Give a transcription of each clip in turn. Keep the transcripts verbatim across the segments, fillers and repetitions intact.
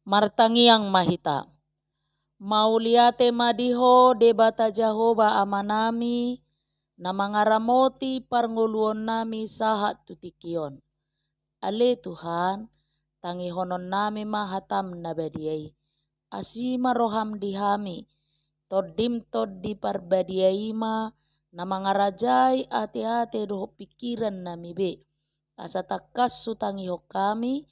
Martangiang ma hita. Mauliate ma di Ho Debata Jahowa Amanami, na mangaramoti parngoluonnami sahat tu tingki on. Ale Tuhan, tangihononnami ma hataM na badia i. Asi ma rohaM di hami, TondiM Tondi Parbadia i ma na mangarajai ateate dohot pingkirannami be, asa tangkas hutangihon hami,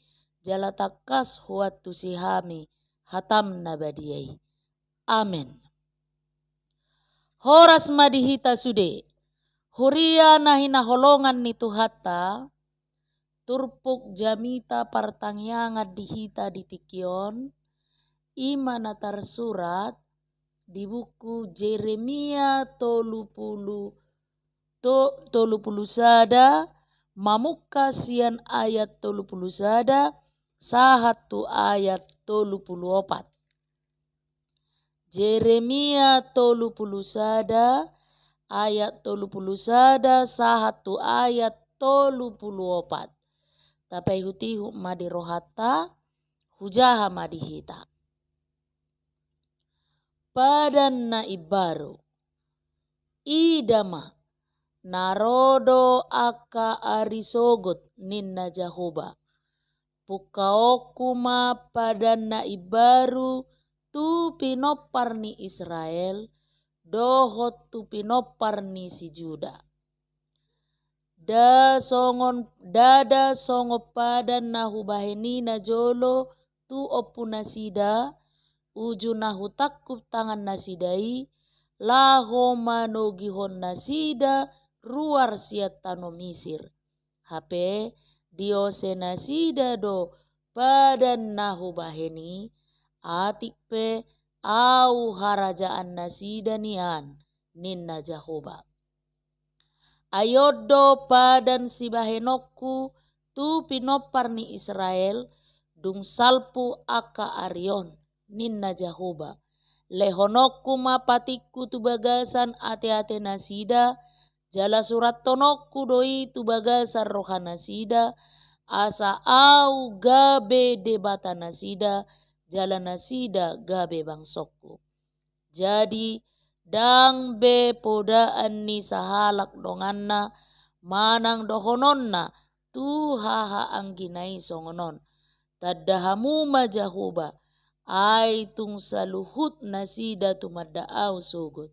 jala tangkas huantusi hami hataM na badia i. Amen. Horas ma di hita sude, huria na hinaholongan ni Tuhanta. Turpuk jamita partangiangan di hita di tingki on, i ma na tarsurat di buku Jeremia tolu pulu, to-, tolu pulu sada, mamungka sian ayat tolu pulu sada sahat tu ayat tolu pulu opat. Jeremia tolu pulu sada, ayat tolu pulu sada sahat tu ayat tolu pulu opat. Tapaihutihut ma di rohanta, hujaha ma di hita. Padan na imbaru. Ida ma, na ro do angka ari sogot, ninna Jahowa. Pungkaonku ma padan na imbaru tu pinompar ni Israel, dohot tu pinompar ni si Juda. Nda songon, ndada songon padan na hubahen i najolo tu ompunasida, uju na hutangkup tangannasida i, laho manogihon nasida ruar sian tano Misir. Hape diosenasida do padan na hubahen i, atik pe Ahu harajaannasida nian, ninna Jahowa. Ai on do padan sibahenonku tu pinompar ni Israel, dung salpu angka ari on, ninna Jahowa. Lehononku ma patikku tu bagasan ateatenasida, jala surathononku do i tu bagasan rohanasida, asa Ahu gabe Debatanasida, jala nasida gabe bangsongku. Jadi, ndang be podaan ni sahalak donganna, manang dohononna tu hahaanggina i songon on: Tanda hamu ma Jahowa, ai tung saluhut nasida tumanda Ahu sogot.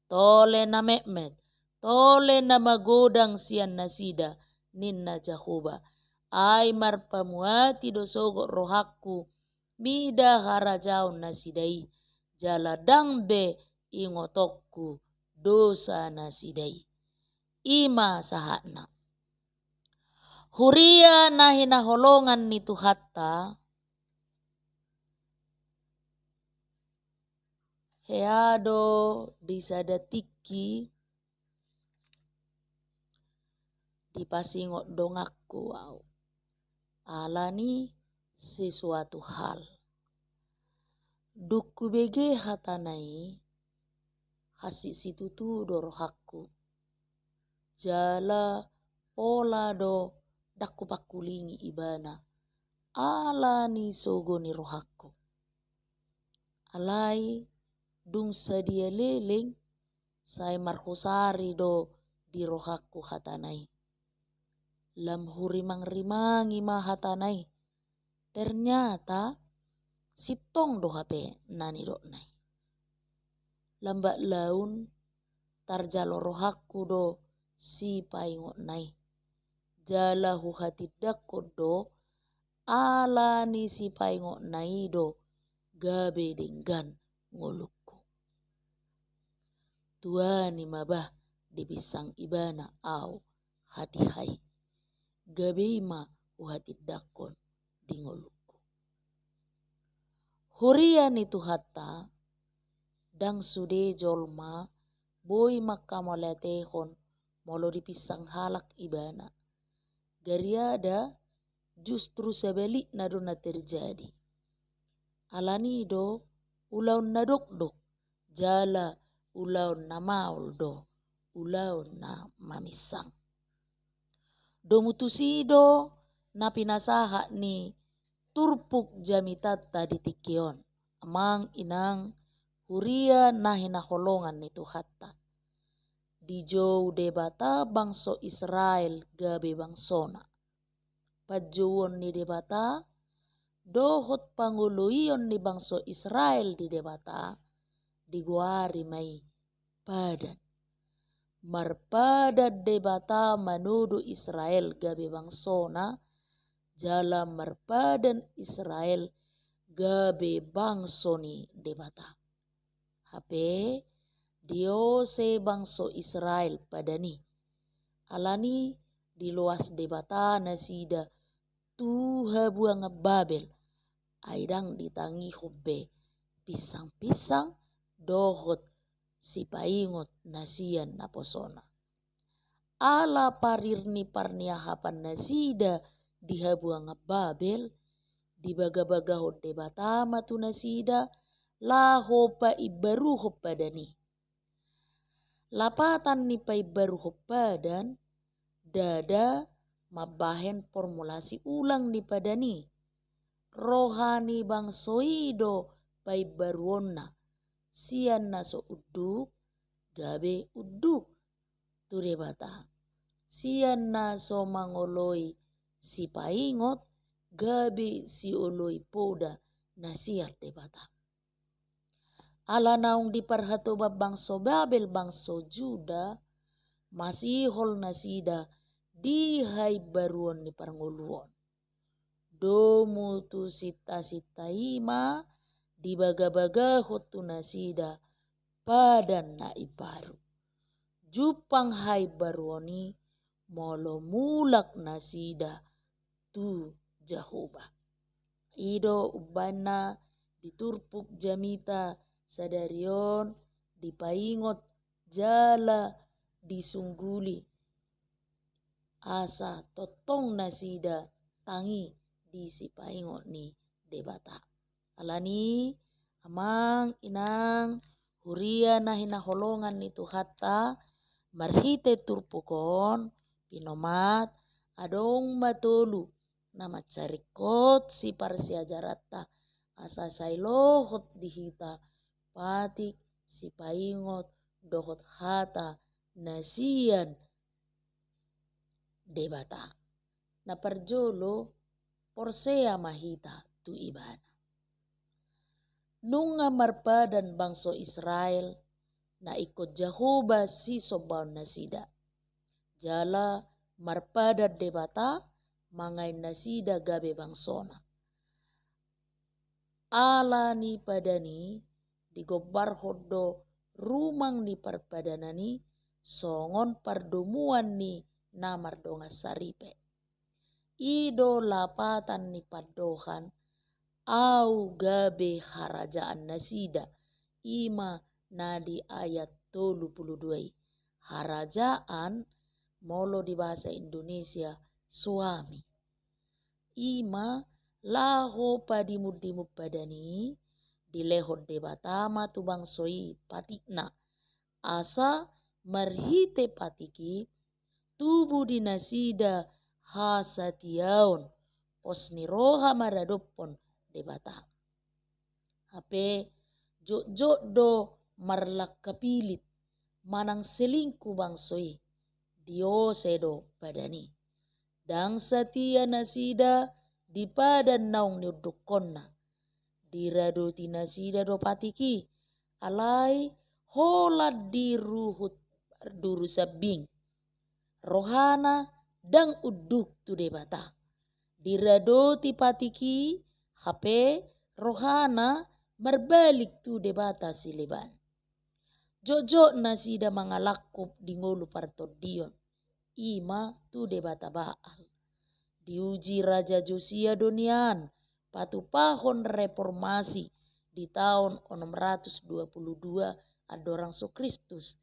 Tole na metmet, tole na magodang sian nasida, ninna Jahowa. Ai marpamuati do sogot rohangku, mida harajaonnasida i, jala ndang be ingotonku dosanasida i. I ma sahatna. Huria na hinaholongan ni Tuhanta, hea do di sada tingki dipasingot donganku ahu ala ni sesuatu hal. Dung hubege hatana i, hansit situtu do rohangku. Jala pola do ndang hupangkulingi ibana ala ni sogo ni rohangku. Alai dung sadia leleng, sai marhusari do di rohangku hatana i. Lam hurimangrimangi ma hatana i. Ternyata sintong do hape na nidokna i. Lambat laun tarjalo rohangku do sipaingotna i. Jala huhatindangkon do ala ni sipaingotna i do gabe denggan ngolungku. Tuani ma bah dipinsang ibana ahu hatiha i. Gabe i ma huhatindangkon di ngolungku. Huria ni Tuhanta, ndang sude jolma boi mangkamauliatehon molo dipinsang halak ibana. Gariada justru sebalikna do na terjadi. Ala ni do ulaon na dokdok, jala ulaon na maol do ulaon na maminsang. Domu tusi do na pinasahat ni turpuk jamitanta di tingki on, amang inang huria na hinaholongan ni Tuhanta. Dijou Debata bangso Israel gabe bangsona. Panjouon ni Debata dohot pangoloion ni bangso Israel di Debata digoari ma i padan. Marpadan Debata manodo Israel gabe bangsona, jala marpadan Israel gabe bangso ni Debata. Hape diose bangso Israel padan i. Alani diloas Debata nasida tu habuangan Babel, ai ndang ditangihon be pinsang-pinsang dohot sipaingot na sian naposona. Ala parir ni parniahapan nasida di habuangan Babel, dibagabagahon Debata ma tu nasida laho paimbaruhon padan i. Lapatan ni paimbaruhon padan, ndada mambahen formulasi ulang ni padan i. Roha ni bangso i do paimbaruonna, sian na so unduk gabe unduk tu Debata, sian na so mangoloi sipaingot gabe sioloi poda na sian Debata. Ala naung diparhatoban bangso Babel bangso Juda, masihol nasida di haimbaruon ni parngoluon. Domu tu sinta-sinta i ma dibagabagahon tu nasida padan na imbaru. Jumpang haimbaruon i molo mulak nasida tu Jahowa. I do umbahen na di turpuk jamita sadari on dipaingot jala disungguli, asa tongtong nasida tangi di sipaingot ni Debata. Alani, amang inang huria na hinaholongan ni Tuhanta, marhite turpuk on pinomat adong ma tolu na mansai ringkot siparsiajaranta, asa sai lohot di hita patik, sipaingot dohot hata na sian Debata. Na parjolo, porsea ma hita tu Ibana. Nunga marpadan bangso Israel na ingkon Jahowa sisombaon nasida. Jala marpadan Debata mangain nasida gabe bangsona. Ala ni padan i digombarhon do rumang ni parpadanan i songon pardomuan ni na mardongan saripe. I do lapatan ni pandohan, Au gabe harajaan nasida, i ma na di ayat tolu pulu dua i. Harajaan, molo di bahasa Indonesia, suami. I ma laho padimundimun padan i, dilehon Debata ma tu bangso i patikna. Asa marhite patik i, tubu di nasida hasatiaon, pos ni roha maradophon Debata. Hape jotjot do marlangka pilit manang selingkuh bangso i, diose do padan i. Ndang satia nasida di padan naung niundukkonna. Diradoti nasida do patik i, alai holan di ruhut duru sambing. Rohana ndang unduk tu Debata. Diradoti patik i, hape rohana marbalik tu debata sileban. Jotjot nasida mangalangkup di ngolu partondion, i ma tu debata Baal. Diuji Raja Josia do nian patupahon reformasi di taon onom ratus dua pulu dua andorang so Kristus,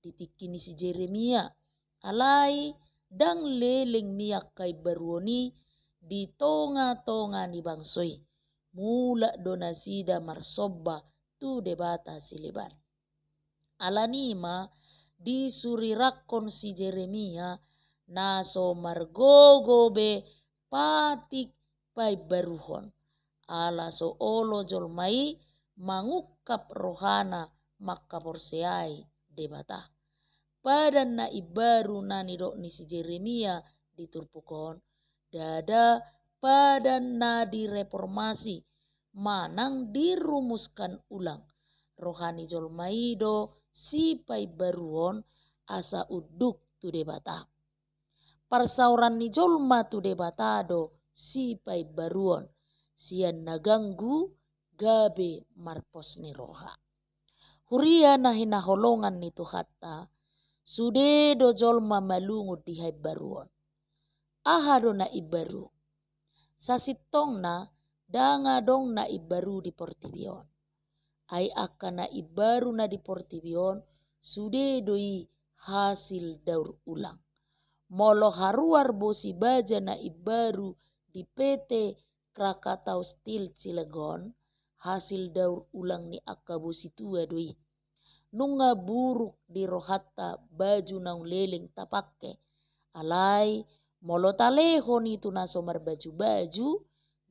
di tingki ni si Jeremia. Alai ndang leleng mian haimbaruon i di tongatonga ni bangso i. Mulak do nasida marsomba tu debata sileban. Alani i ma disurirangkon si Jeremia na so margogo be patik paimbaruhon. ala so olo jolma i mangungkap rohana mangkaporseai Debata. Padan na imbaru na nidok ni si Jeremia di turpuk on, ndada padan na direformasi manang dirumuskan ulang. Roha ni jolma i do sipaimbaruon asa unduk tu Debata. Parsaoran ni jolma tu Debata do sipaimbaruon, sian na ganggu gabe marpos ni roha. Huria na hinaholongan ni Tuhanta, sude do jolma malungun di haimbaruon. Aha do na imbaru? Sasintongna ndang adong na imbaru di portibi on. Ai angka na imbaru na di portibi on, sude do i hasil daur ulang. Molo haruar bosi baja na imbaru di P T Krakatau Steel Cilegon, hasil daur ulang ni angka bosi tua do i. Nunga buruk di rohanta baju naung leleng tapangke. Alai, molo talehon i tu na so marbaju-baju,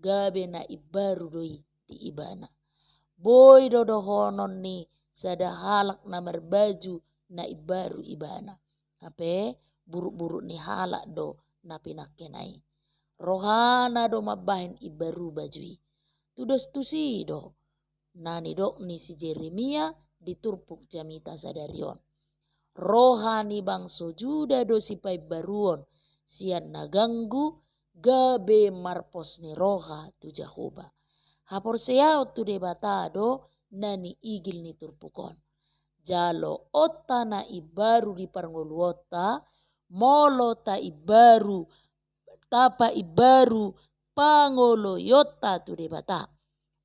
gabe na imbaru do i di ibana. Boi do dohonon ni sada halak na marbaju na imbaru ibana. Hape buruk-buruk ni halak do na pinangkena i. Rohana do mambahen imbaru baju i. Tudos tusi do na nidok ni si Jeremia di turpuk jamita sadari on. Roha ni bangso Juda do sipaimbaruon sian na ganggu gabe marpos ni roha tu Jahowa. Haporseaon tu Debata do na niigil ni turpuk on. Jaloonta na imbaru di parngoluonta, molo taimbaru, tapaimbaru pangoloionta tu Debata.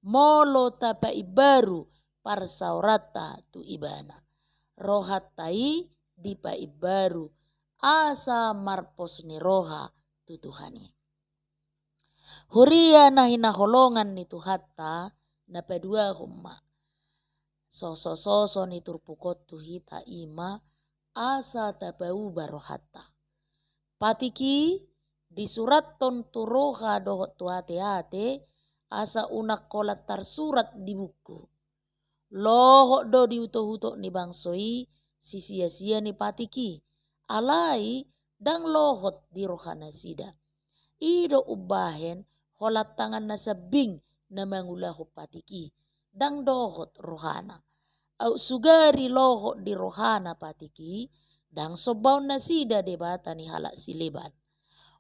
Molo tapaimbaru parsaoranta tu Ibana. Rohanta i dipaimbaru asa marpos ni roha tu Tuhan i. Huria na hinaholongan ni Tuhanta, na paduahon ma. Soso-soso ni turpuk on tu hita i ma asa tapauba rohanta. Patik i disurathon tu roha dohot tu ate-ate, asa unang holan tarsurat di buku. Lohot do di utok-utok ni bangso i sisia-sia ni patik i, alai ndang lohot di rohanasida. I do umbahen holan tangan na sambing na mangulahon patik i, ndang dohot rohana. Aut sugari lohot di rohana patik i, ndang sombaon nasida debata ni halak sileban.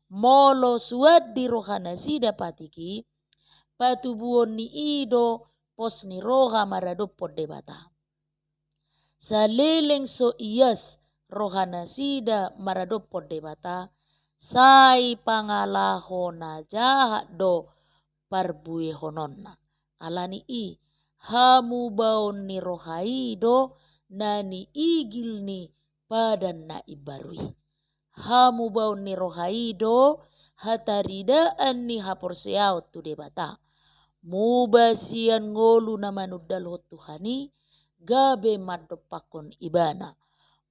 Molo suan di rohanasida patik i, patubuon ni i do pos ni roha maradophon Debata. Saleleng so ias rohanasida maradophon Debata, sai pangalaho na jahat do parbuehononna. Ala ni i, hamubaon ni roha i do na niigil ni padan na imbaru i. Hamubaon ni roha i do hataridaan ni haporseaon tu Debata. Muba sian ngolu na manundalhon Tuhan i, gabe mandompakhon Ibana.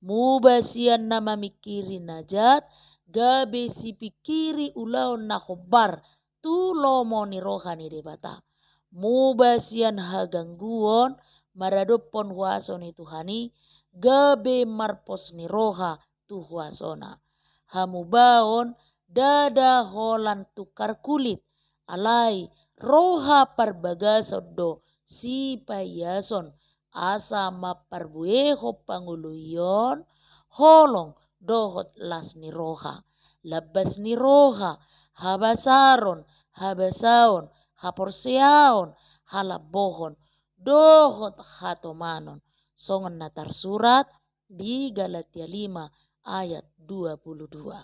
Muba sian na mamingkiri na jat, gabe sipingkiri ulaon na hombar tu lomo ni roha ni Debata. Muba sian hagangguon maradophon huaso ni Tuhan i, gabe marpos ni roha tu huasona. Hamubaon ndada holan tungkar kulit, alai roha parbagason do sipaiason, asa mamparbuehon pangoloion, holong dohot las ni roha, lambas ni roha, habasaron, habasaon, haporseaon, halambohon, dohot hatomanon, songon na tarsurat di Galatia lima ayat dua puluh dua.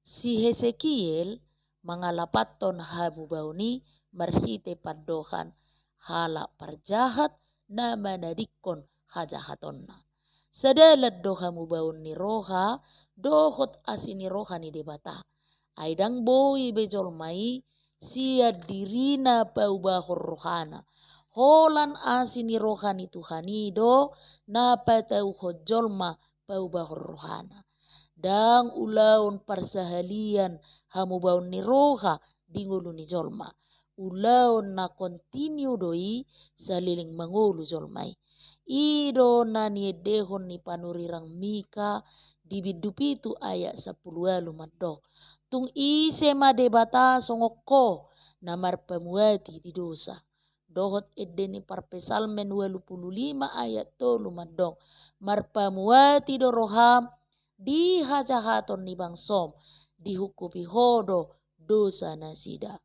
Si Hesekiel mangalapathon hamubaon i marhite pandohan halak parjahat na manadingkon hajahatonna. Sadalan do hamubaon ni roha dohot asi ni roha ni Debata. Ai ndang boi be jolma i sian dirina paubahon rohana. Holan asi ni roha ni Tuhan i do na patauhon jolma paubahon rohana. Ndang ulaon parsahalian hamubaon ni roha di ngolu ni jolma. Ulaon na kontinu do i saleleng mangolu jolma i. I do na niendehon ni panurirang Mika di bindu pitu ayat sampulu ualu mandok: Tung ise ma Debata songon Ho, na marpamuati di dosa? Dohot ende ni parpsalmen ualu pulu lima ayat tolu mandok: Marpamuati do roham di hajahaton ni bangsom, dihungkupi Ho do dosa nasida.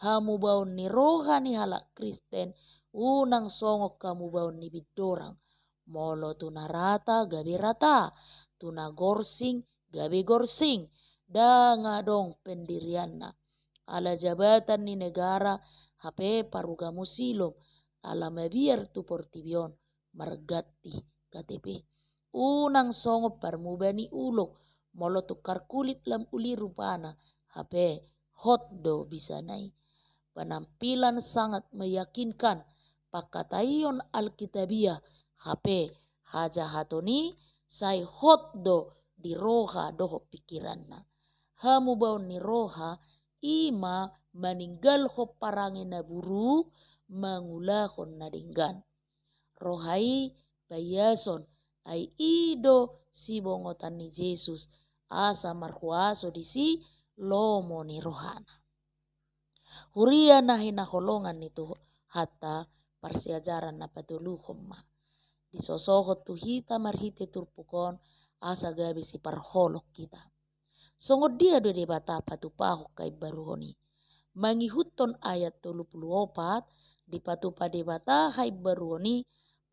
Hamubaon ni roha ni halak Kristen unang songon hamubaon ni bidorang. Molo tu na rata gabe rata, tu na gorsing gabe gorsing, ndang adong pendirianna. Ala jabatan ni negara, hape parugamu silom, ala mabiar tu portibi on, marganti K T P. Unang songon parmuba ni ulok, molo tukar kulit lam uli rupana, hape hot do bisana i. Penampilan sangat meyakinkan, pangkataion Alkitabiah, hape hajahaton i sai hot do di roha dohot pingkiranna. Hamubaon ni roha i ma maninggalhon parange na buruk, mangulahon na denggan. Roha i paiason, ai i do sibongotan ni Jesus, asa marhuaso disi lomo ni rohana. Huria na hinaholongan ni Tuhanta, parsiajaran na patoluhon ma. Disosohon tu hita marhite turpuk on, asa gabe siparholong hita. Songon dia do Debata patupahon haimbaruhon i? Mangihuthon ayat tolu pulu opat, dipatupa Debata haimbaruhon i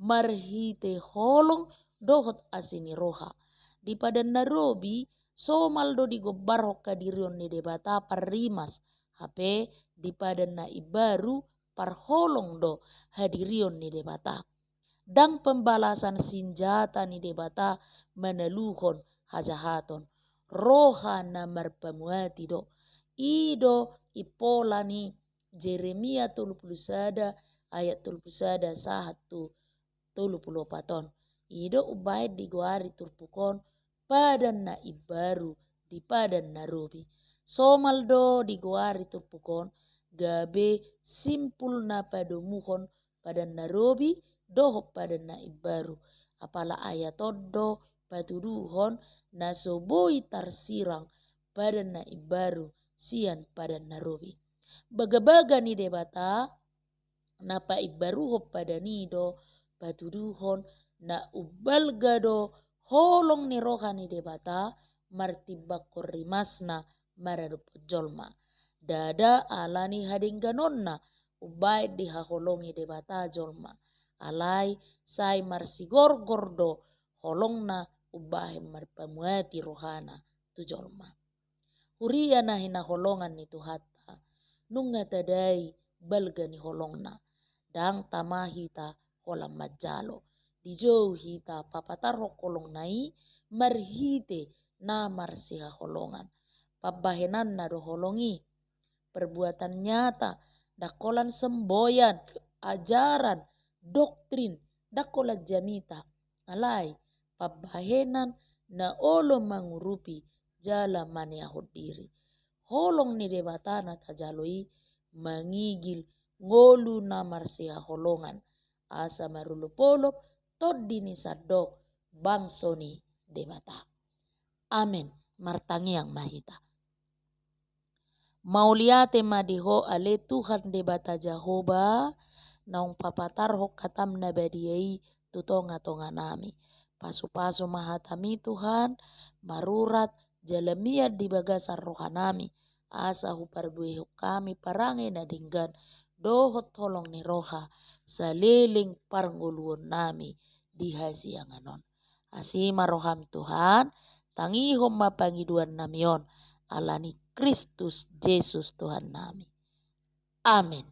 marhite holong dohot asi ni roha. Di Padan na Robi, somal do digombarhon hadirion ni Debata parrimas, hape di Padan na Imbaru parholong do hadirion ni Debata. Ndang pembalasan sinjata ni Debata manaluhon hajahaton. Roha na marpamuati do. I do impola ni Jeremia tolu pulu sada ayat tolu pulu sada sahat tu tolu pulu opat on. I do umbahen digoari turpuk on Padan na Imbaru di Padan na Robi. Somal do digoari turpuk on gabe simpul na padomuhon Padan na Robi dohot Padan na Imbaru. Apala ayat on do patuduhon na so boi tarsirang Padan na Imbaru sian Padan na Robi. Bagabaga ni Debata na paimbaruhon Padan i do patuduhon na umbalga do holong ni roha ni Debata martimbangkon rimasna maradophon jolma. Ndada ala ni hadengganonna umbahen dihaholongi Debata jolma. Alai sai marsigorgor do holongna umbahen marpamuati rohana tu jolma. Huria na hinaholongan ni Tuhanta, nunga tadai balga ni holongna. Ndang tama hita holan manjalo. Dijou hita papatarhon holongna i marhite na marsihaholongan. Pambahenanna do holong i. Perbuatan nyata, ndang holan semboyan, ajaran, doktrin, ndang holan jamita. Alai, pambahenan na olo mangurupi jala maneahon diri. Holong ni Debata na tajalo i mangigil ngolu na marsihaholongan, asa marolopolop tondi ni sandok bangso ni Debata. Amen. Martangiang ma hita. Mauliate ma di Ho ale Tuhan Debata Jahowa, naung papatarhon hatam na badia i tu tongatonganami. Pasupasu ma hatami Tuhan, marurat jala mian di bagasan rohanami, asa huparbuehon hami parange na denggan dohot holong ni roha saleleng parngoluonnami di hasiangan on. Asi ma roham Tuhan, tangihon ma pangidoannami on, ala ni Kristus Jesus Tuhannami. Amen.